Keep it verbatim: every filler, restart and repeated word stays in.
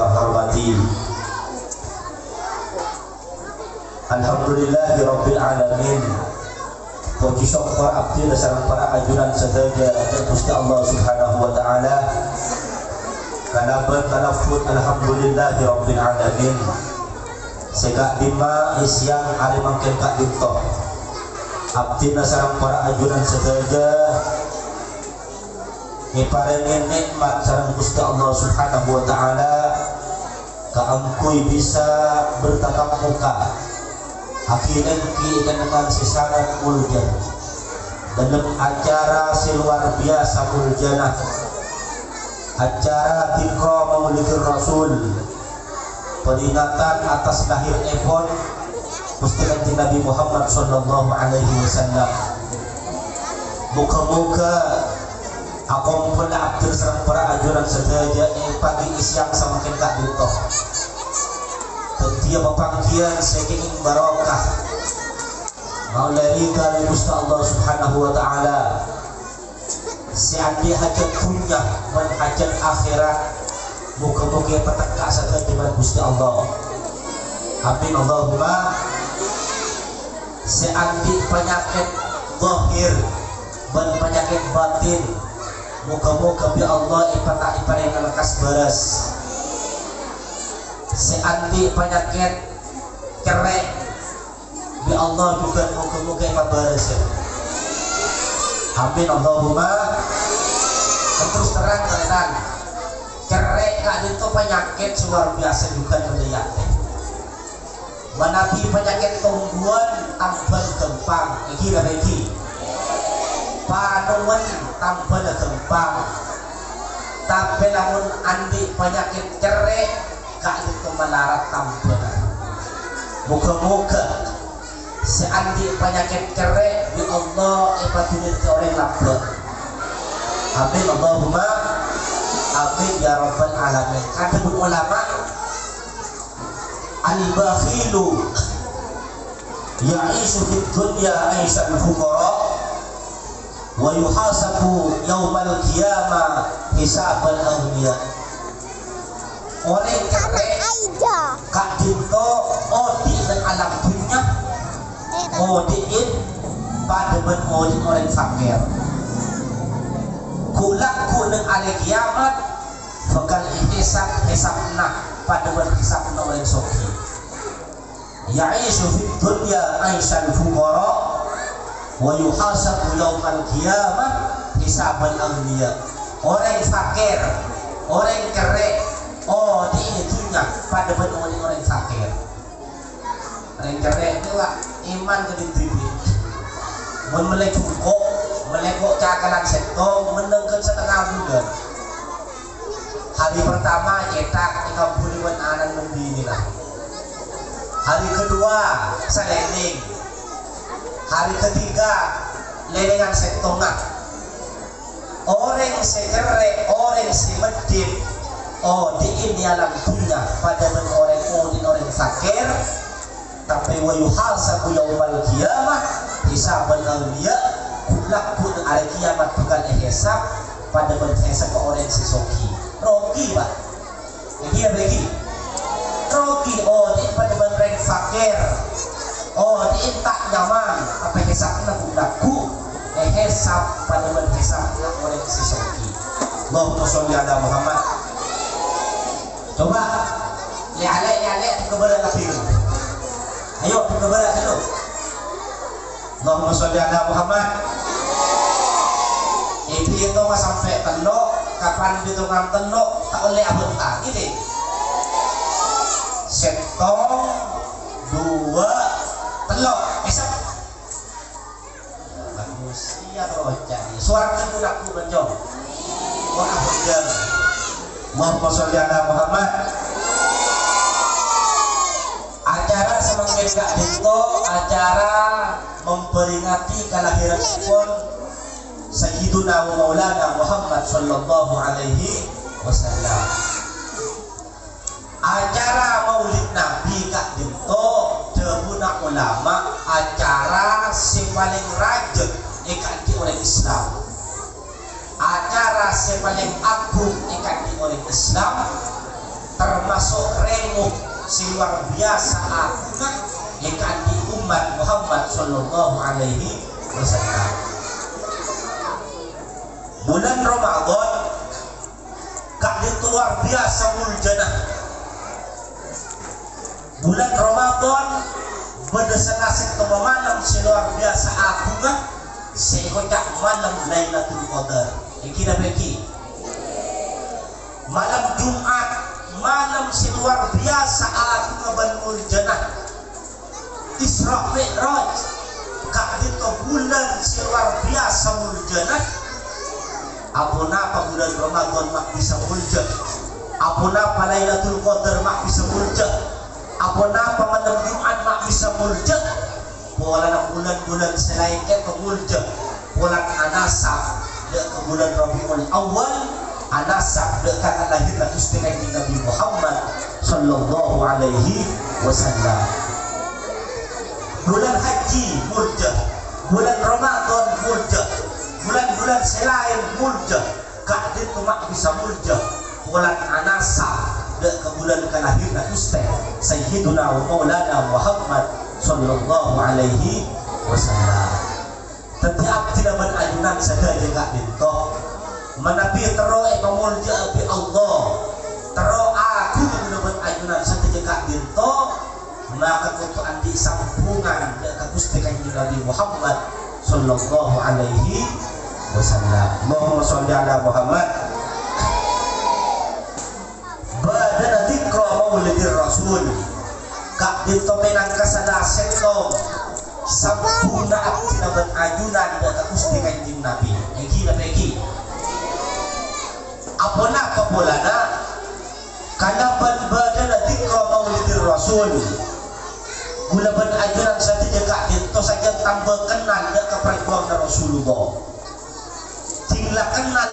Hormati. Alhamdulillahirabbil alamin. Pojhi sokkor abdhina sareng para ajunan sadhâjâ ka Ghustè Allah Subhanahu wa Ta'ala. Kalabân talaffuz alhamdulillahirabbil alamin. Sè ka'dimma è sèyang arè mangkèn ka'dinto, abdhina sareng para ajunan sadhâjâ èparèngè nè'mat sareng Ghustè Allah Subhanahu wa Ta'ala kaangghuy bisa bertatap muka, akhi-, ènggi kennengngan sè sangat molja, dâlem acara sè luar biyasa moljana, acara Dzikra Maulidir Rasul, peringatan atas lahirèpon Ghustè Kanjeng Nabi Muhammad sallallahu alaihi wasallam. Moghâ-moghâ akompol abdhina sareng para ajunan sadhâjâ è pagi è sèyang samangkèn ka'dinto dhâddhiyâ papangghiyân sè kèngèng barokah, ngaollè ridhâna Ghustè Allah Subhanahu wa Ta'ala, sè andi' hajat dhunnya bân hajat akhèrat, moghâ-moghâ èpatekka sadhâjâ bân Ghustè Allah. Amin, Allahumma. Sè andi' panyakèt zahir bân panyakèt batin, moghâ-moghâ bi' Allah èpata-, èparèngana lekkas bârâs. Sè andi' panyakèt cerrè', bi' Allah jhughân moghâ-moghâ èpabârâs. Amin, Allahumma. Terus terang, tarètan. Cerrè' ka'dinto panyakèt sè luar biyasa jhughân, rèya. Manabi panyakèt tongguwân tambhâna ghâmpang, ènggi napa ènggi? Panowan tambhâna ghâmpang. Tapè lamon andi' panyakèt cerrè', ka'dinto malarat tambhâna. Moghâ-moghâ sè andi' panyakèt cerrè' bi' Allah èpaduliyaghi orèng lambâ'. Amin, Allahumma amin ya rabbal alamin. Kadhâbuna ulama, "Al-bakhilu ya'ishu fid dunya 'aishal fuqara, wa yuhasabu yaumal qiyamah hisabal aghniya." Orèng cerrè' ka'dinto odi' neng alam dhunnya, odi'in padâ bân odi' orèng fakir. Ghu-lagghu neng arè kiyamat bhâkal èhèsab hèsabna padâ bân hèsabna orèng soghi. "Ya'ishu fid dunya 'aishal fuqara, wa yuhasabu yaumal qiyamah hisabal aghniya." Orèng fakir, orèng cerrè', odi'na è dhunnya padâ bân odi' orèng fakir. Orèng cerrè' nèka, Pak, iman kadhi dhibi'. Mon mellè jhuko', mellè ko' cakalan sèttong, mennengngaghi satengnga bulân. Hari pertama cètak èkabhuli bân ana'na bân binèna. Hari kedua salènèng. Hari ketiga lènèngan sèttonga. Orèng sè cerrè', orèng sè meddhit, odi'in è alam dhunnya padâ bân orèng, odi'na orèng fakir. Tapè wa yuhasabu yaumal qiyamah hisaban aghniya, ghu-lagghu arè kiyamat bhâkal èhèsab padâ bân hèsabba orèng sè soghi. Rogi, Pak. Ènggi apa ènggi? Rogi, odi'in padâ bân rèng fakir. Odi'in ta' nyaman, tapè hèsabna ghu-lagghu èhèsab padâ bân hèsabna orèng sè soghi. Allahumma sholli ala Muhammad. Coba, lè-alè, lè-alè, bukka' bârâ' kabbhi. Ayo, bukka' bârâ' dulu. Allahumma sholli ala Muhammad. Èbhitonga sampè' tello', kapan bhitongan tello', ta' ollè abhânta, gitu. Sèttong, duwâ', tello', èsab. Manusia terus jadi. Suwarga ghu-lagghu, Kanca. Ora bener. Allahumma sholli ala Muhammad. Acara samangkèn ka'dinto acara memperingati kalahiranipun Sayyiduna wa Maulana Muhammad sallallahu alaihi wasallam. Acara Maulid Nabi ka'dinto, dhâbuna ulama, acara sè palèng rajâ è ka'dinto orèng Islam. Acara sè palèng agung è ka'dinto orèng Islam, terma-, sè luar biyasa agungnga è ka'dinto ommat Muhammad sallallahu alaihi wasallam. Bulân Ramadan ka'dinto luar biyasa muljâna. Bulân Ramadan bâdâ sala sèttong malem sè luar biyasa agungnga, sè èkoca' malem Lailatul Qadar. Èngghi napa èngghi? Malem Jum'at, malem sè luar biyasa agungnga bân muljâna. Isra Mi'raj, ka'dinto bulân sè luar biyasa muljâna. Aponapa bulân Ramadan ma' bisa muljâ? Aponapa Lailatul Qadar ma' bisa muljâ? Aponapa malem Jum'at ma' bisa muljâ? Polana bulân-bulân sè laèn ka'dinto muljâ. Polana anasab dâ' ka bulân Rabiul Awal, anasab dâ' ka kalahèrra Ghustè Kanjeng Nabi Muhammad sallallahu alaihi wasallam. Bulân Hajji muljâ, bulân Ramadan muljâ, bulân-bulân sè laèn muljâ, ka'dinto ma' bisa muljâ polana anasab dâ' ka bulân kalahèrra Ghustè Sayyiduna wa Maulana Muhammad sallallahu alaihi wasallam. Dhâddhi abdhina bân ajunan sadhâjâ ka'dinto, manabi terro èpamoljâ'â bi' Allah, terro agung abdhina bân ajunan sadhâjâ ka'dinto, maka kodhu andi' sambhungan dâ' ka Ghustè Kanjeng Nabi Muhammad sallallahu alaihi wasallam. Allahumma sholli ala Muhammad. Bâdâna dzikra maulidir rasul. Ka'dinto mènangka sala sèttong sambhungnga abdhina bân ajunan dâ' ka Ghustè Kanjeng Nabi. Èngghi napa èngghi? Aponapa polana? Kalabân bâdâna dzikra maulidir rasul, kaulâ bân ajunan sadhâjâ ka'dinto sajân tamba kennal dâ' ka parjuwanganna Rasulullah. Sè la kennal